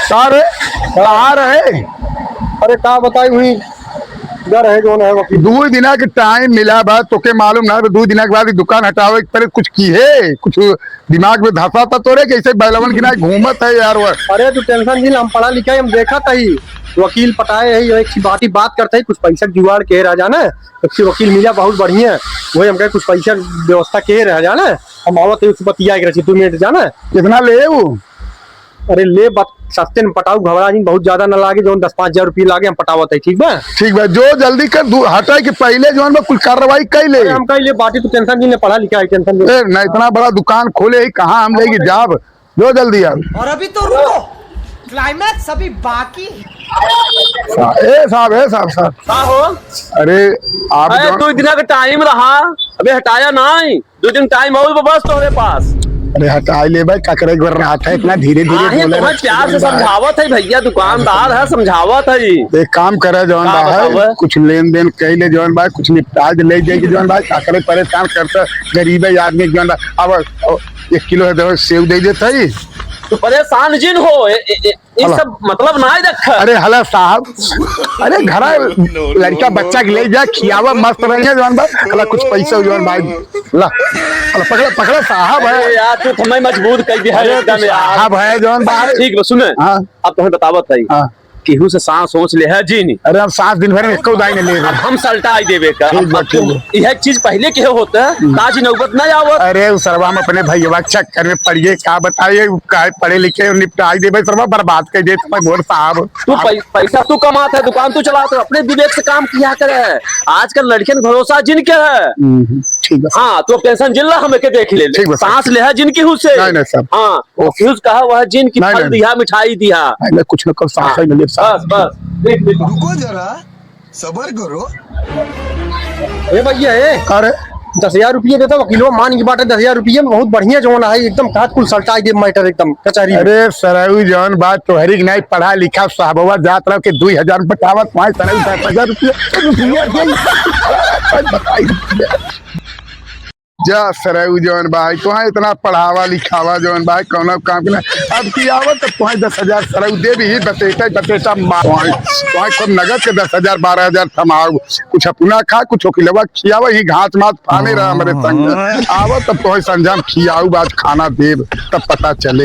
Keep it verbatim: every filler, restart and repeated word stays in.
का रे? कहाँ रहे? अरे का बताई, वही घर है, जौन है वकील। दुइ दिना के टाइम मिला बा, तोके मालूम ना, दुइ दिना के बाद ई दुकान हटावे के परे कुछ किहे, कुछ दिमाग में धंसा था तोरे, कैसे बैलवन की ना घूमत है यार वो। अरे तू टेंशन जिन, हम पढ़ा लिखा ही, हम देखत ही, वकील पटाए है, एक ठी बाटी बात करत ही, कुछ पैसा जुगाड़ के रह जाना, एक ठी वकील मिला बहुत बढ़िया, वही हमके कुछ पैसा व्यवस्था के रह जाना, हम आवत ही, उससे बतिया के रह, दो मिनट जाना। कितना ले वो? अरे ले बात सस्ते में पटाऊ, घबरा जिन, बहुत ज्यादा ना लागे, जौन दस पाँच हजार रुपये लागे हम पटावत है, ठीक बा? ठीक बा, जो जल्दी कर, दू, हटाए के पहले जौन बा कुल कार्रवाई कर ले। अरे हम कह ले बाटी, तू टेंशन जिन ले, पढ़ा लिखा है, टेंशन जिन। ए, ना इतना बड़ा दुकान खोले ही, कहाँ हम लेके जाब? जो जल्दी यार। और अभी तो रुको, क्लाइमैक्स अभी बाकी है। सा-, ए साहब, ए साहब, साहब। का हो? अरे, आप अरे, जौन दो दिना का टाइम रहा, अबे हटाया ना है। दो दिन टाइम और बा बस तोहरे पास। अरे हटाई ले भाई, ककरे एक बार रात है, इतना धीरे धीरे आहे, बोले तोहरे रहे, प्यार से दुकानदार। समझावत है भैया, दुकानदार है, समझावत है। एक काम करे जौन का बा है, बतावे? कुछ लेन देन कई ले जौन बा, कुछ निपटा दे ले जाए के जौन बा, ककरे परेशान करता गरीब है आदमी जौन बा। अब, अब एक किलो है देखो सेव दे देता ही। तू परेशान जिन हो, ए, ए, ए, ये हला। सब मतलब ना ही रखा। अरे हला साहब, अरे घरा लड़का बच्चा के ले जा, खियावा मस्त रहे जौन बा, हला कुछ पैसा जौन भाई, ला, हला पकड़ा, पकड़ा साहब है। अरे यार, तू तो हमें मजबूर कर दिया है अरे एकदम तू यार। साहब है जौन बा। ठीक बा, सुने। हाँ। अब तुम्हें बतावत है। हाँ। केहू से सांस सोच ले है जी नहीं। अरे अब सांस दिन भर में एको दाई नहीं ले रहे। अब हम सलटा आई देवे का। ठीक अब, बा, अब ठीक तुम बा। यह चीज पहले के होता है, हम्म। ताज नौबत ना आवत। अरे उस सरवा में अपने भैया के चक्कर में पड़िए, का बताइए, काहे पढ़े लिखे निपटाई देवे, सरवा बर्बाद कर देत भाई मोर साहब। तू अब पै-, पैसा तू कमात है, दुकान तू चलात है, अपने विवेक से काम किया करे है। आजकल लड़कियन भरोसा जिन के है। हम्म, ठीक बा। हाँ, तू अब टेंशन जिन ला, हम एके देख ले। ठीक बा, सर। सांस ले है जिन केहू से। नहीं, नहीं, सर। हाँ, ओके। केहू से कहा वह जिन की नहीं, फल नहीं। दिया, मिठाई दिया। नहीं, नहीं, कुछ न कर, सांस हाँ। ही नहीं ले, सांस। बस, बस। देख, देख। रुको जरा, सबर करो। ए भैया, ए। अरे। दस हजार रुपये देता, वकीलो मान की बात है, दस हजार रुपये में बहुत बढ़िया जौन है, एकदम काट कुल सलटाई दे मैटर एकदम कचहरी में। अरे सरऊ जौन बात तोहरी के नहीं पढ़ा लिखा साहबवा जात रहो के दुई हजार में पटावत, वहाँ सरऊ दस हजार रुपये, रुपये दे। बताई। जा सरऊ जौन बा, तोहाँ इतना पढ़ावा लिखावा जौन बा, कौनो काम के ना। अब की आवत, अब तोहाँ दस हजार सरऊ दे भी, बतेटा, बतेटा मार। तोहाँ, तोहाँ खूब नगद के दस हजार, बारह हजार थमाऊ, कुछ अपना खा, कुछ ओकिलवा खियावा, ही घास मास फाने रहा हमरे संग। आवत, अब तोहाँ संझा में खियाऊ, आज खाना देब, तब पता चले।